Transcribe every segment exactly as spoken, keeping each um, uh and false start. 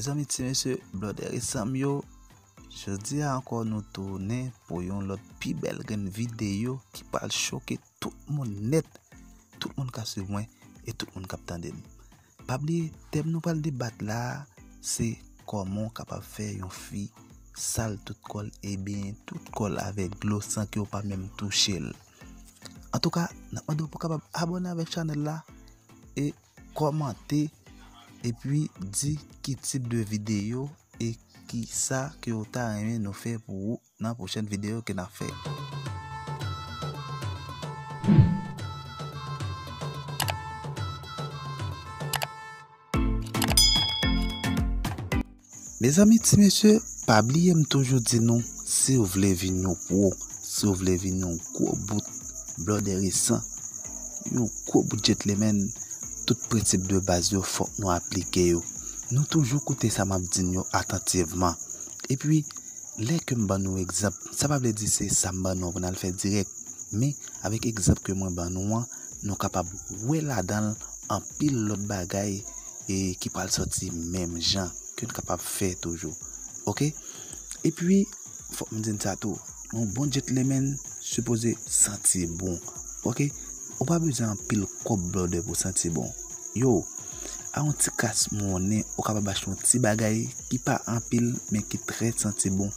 Mezanmi, ti mesye, blòdè resan m yo, jodi a ankò nou tounen pou yon lòt pi bèl grenn videyo ki pral choke tout moun nèt, tout moun k ap swiv mwen e tout moun k ap tande m. Pa bliye, tèm nou pral debat la a, se kòman w kapab fè yon fi sal tout kò l, ebyen, tout kò l avèk dlo san ke w pa menm touche l. Antouka, n ap mande w pou w kapab abòne avèk chanèl la e kòmante, epi di ki tip de videyo e kisa ke w ta renmen nou fè pou ou nan pwochèn videyo ke n ap fè. Mezanmi, ti mesye, pa bliye m toujou di nou, si w vle vin yon pwo, si w vle vin yon gwo bout blòdè resan, yon gwo bout gentleman, tout prensip de baz yo fòk nou aplike yo. Nou toujou koute sa m ap di n yo atantivman. Epi, lè ke m ban nou egzanp, sa pa vle di se sa m ban nou an pou n al fè dirèk, men avèk egzanp ke mwen ban nou an, nou kapab wè ladan l anpil lòt bagay e ki pral sòti menm jan ke n kapab fè toujou. Oke? Epi, fòk m di n sa tou, yon bon gentleman sipoze santi bon. Oke? Ou pa bezwen anpil kòb blòdè pou santi bon. Yo, a yon ti kras monnen, ou kapab achte yon ti bagay ki pa anpil, men ki trè santi bon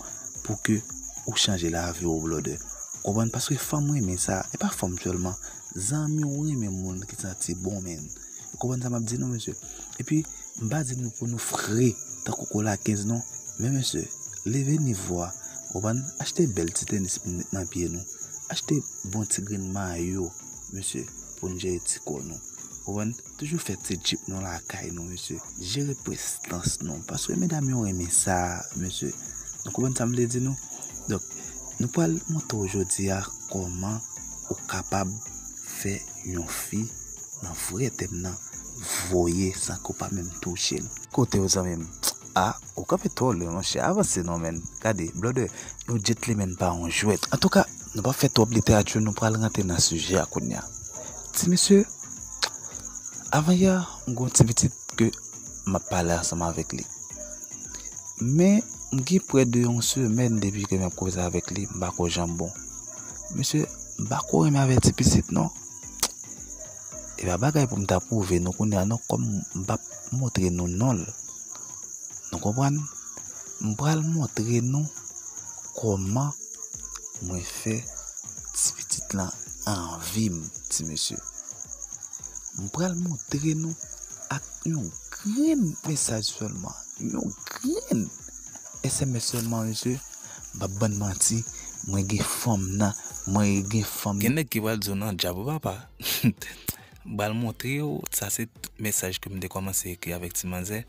pou ke ou chanje lavi w blòdè. Konprann? Paske fanm renmen sa, e pa fanm sèlman. Zanmi w renmen moun ki santi bon, menn. Ou konprann sa m ap di nou, mesye? Epi, m pa di nou pou nou fre tankou kola kenz non. Men, mesye, leve nivo a. Konprann? Achte bèl ti tenis pou n met nan pye nou. Achte bon ti grenn mayo, mesye, pou n jere ti kò nou. Konprann? Toujou fè ti djip nou lakay nou, mesye. Jere prestans nou. Paske medam yo renmen sa, mesye. Nou konprann sa m vle di nou? Donk, nou pral montre w jodi a kòman ou kapab fè yon fi nan vrè tèm nan voye san ke w pa menm touche l. Kote w, zanmi m? A, ou kanpe twò lwen, monchè. Avanse non, menn. Gade, blòdè, yon gentleman pa yon jwèt. Antouka, nou p ap fè twòp literati, nou pral rantre nan sijè a kounye a. Ti mesye, avan yè, m gen yon ti pitit ke m ap pale ansanm avèk li. Men, m gen prè de yon semèn depi ke m ap koze avèk li, m pa ko jan bon. Mesye, m pa ko renmen avèti pitit non. E pa bagay pou m ta pwouve nou kounye a non, kòm m p ap montre nou non l. Nou konprann? M pral montre nou kòman mwen fè ti pitit lan anvi m, ti mesye. M pral montre nou ak yon grenn mesaj sèlman. Yon grenn S M S sèlman, mesye. M p ap bann manti, mwen gen fanm nan, mwen gen fanm. Gen nèg ki pral di w nan djab ou papa. M pral montre w, sa se t-, mesaj ke m te kòmanse ekri avèk ti manzè.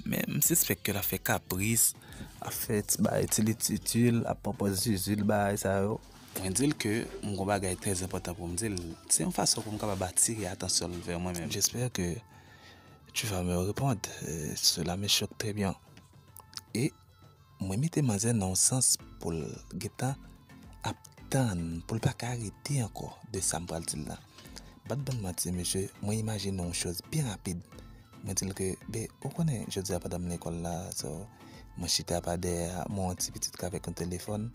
Men m sispèk ke l ap fè kapris, ap fè ti bagay ti li titil, ap pran pòz zizil, bagay sa yo. Mwen di l ke m gon bagay trè enpòtan pou m di l. Se yon fason pou m kapab atire atansyon l vè mwen menm. J'espère que tu vas me répondre. Euh, cela me choque très bien. E mwen mete manzè nan yon sans pou l gentan ap tann, pou l pa ka rete ankò de sa m pral di l la. M pa t bann manti, mesye, mwen imajine yon choz byen rapid. Mwen di l ke, be, ou konnen, jodi a pandan m lekòl la, so, mwen chita pa dèyè a, mwen wè yon ti pitit k avèk yon telefòn,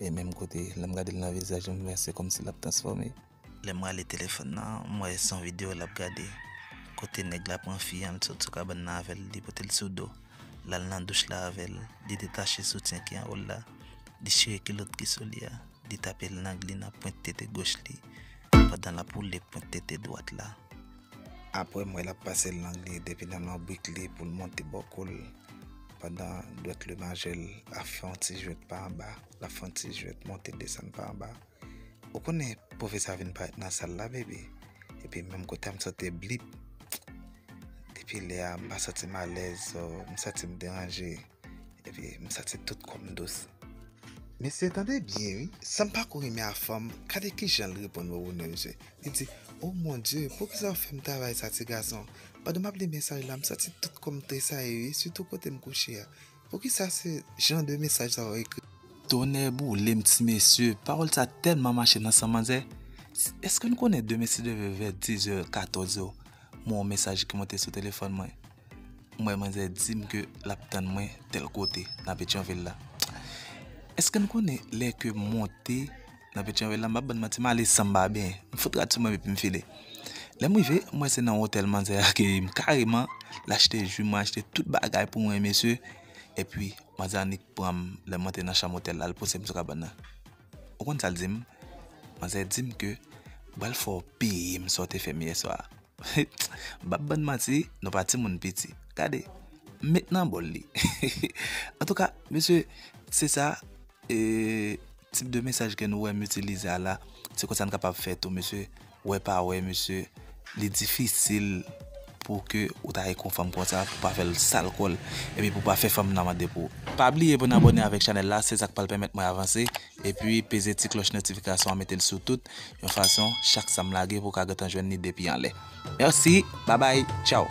e menm kote, lè m gade l nan vizaj li, m wè se kòmsi l ap transfòme. Lè m rale telefòn nan, m wè se yon videyo l ap gade, kote nèg la pran fi an, l sot sou kabann nan avè l, li pote l sou do. L al nan douch la avè l, li detache soutyen ki anwo l la, li chire kilòt ki sou li a, li tape lang li nan pwent tete goch li, pandan l ap woule pwent tete dwat la. Apre, m wè l ap pase lang li depi nan lonbrik li pou l monte bò kou l, pandan dwèt lemajè l ap fè yon ti jwèt pa anba, l ap fè yon ti jwèt monte desann pa anba. Ou konnen, pwofesè a vin parèt nan sal la, baby. Epi menm kote a m sot te blip. Depi lè a, m pa santi m alèz, so, m santi m deranje. Epi m santi tout kò m dous. Mesye, tande byen, wi. Sa m pa ko renmen a fanm, gade kijan l reponn Wowone, mesye. Li di, "Oh mon Dieu, poukisa w fè m travay sa, ti gason?" Pandan m ap li mesaj la, m santi tout kò m tresayi, wi, sitou kote m kouche a. Poukisa se jan de mesaj sa yo ekri? Tonnè boule m, ti mesye, pawòl sa tèlman mache nan san manzè. Èske nou konnen demen si Dye vle vè diz è katòz è, m wè yon mesaj ki monte sou telefòn mwen? m wè manzè di m ke l ap tann mwen tèl kote nan Petyonvil la. Èske n konnen lè ke m monte nan Petyonvil la, m p ap bann manti, m ale san m pa byen. M fout rad sou mwen epi m file. Lè m rive, m wè se nan otèl manzè a akeyi m kareman, l achte jwi, mwen achte tout bagay pou mwen, mesye. Epi, manzè annik pran m lè m monte nan chanm otèl la, l pouse m sou kabann nan. Ou konn sa l di m? Manzè di m ke m pral fè w peye m sa w te fè m yè swa a. M p ap bann manti, nou pa timoun piti. Gade, m met nan bòl li. Antouka, mesye, se sa, e, tip de mesaj ke nou wè m itilize a la, se konsa n kapab fè tou, mesye. Wè pa wè, mesye, li difisil pou ke ou ta ek yon fanm konsa, pou pa fè l sal kò l, epi pou pa fè fanm nan mande pou ou. Pa bliye pou n abòne avèk chanèl la, se sa k pral pèmèt mwen avanse, epi peze ti klòch notifikasyon an, mete l sou tout, yon fason, chak sa m lage, pou w ka gentan jwenn li depi anlè. Mèsi, babay, tchaw.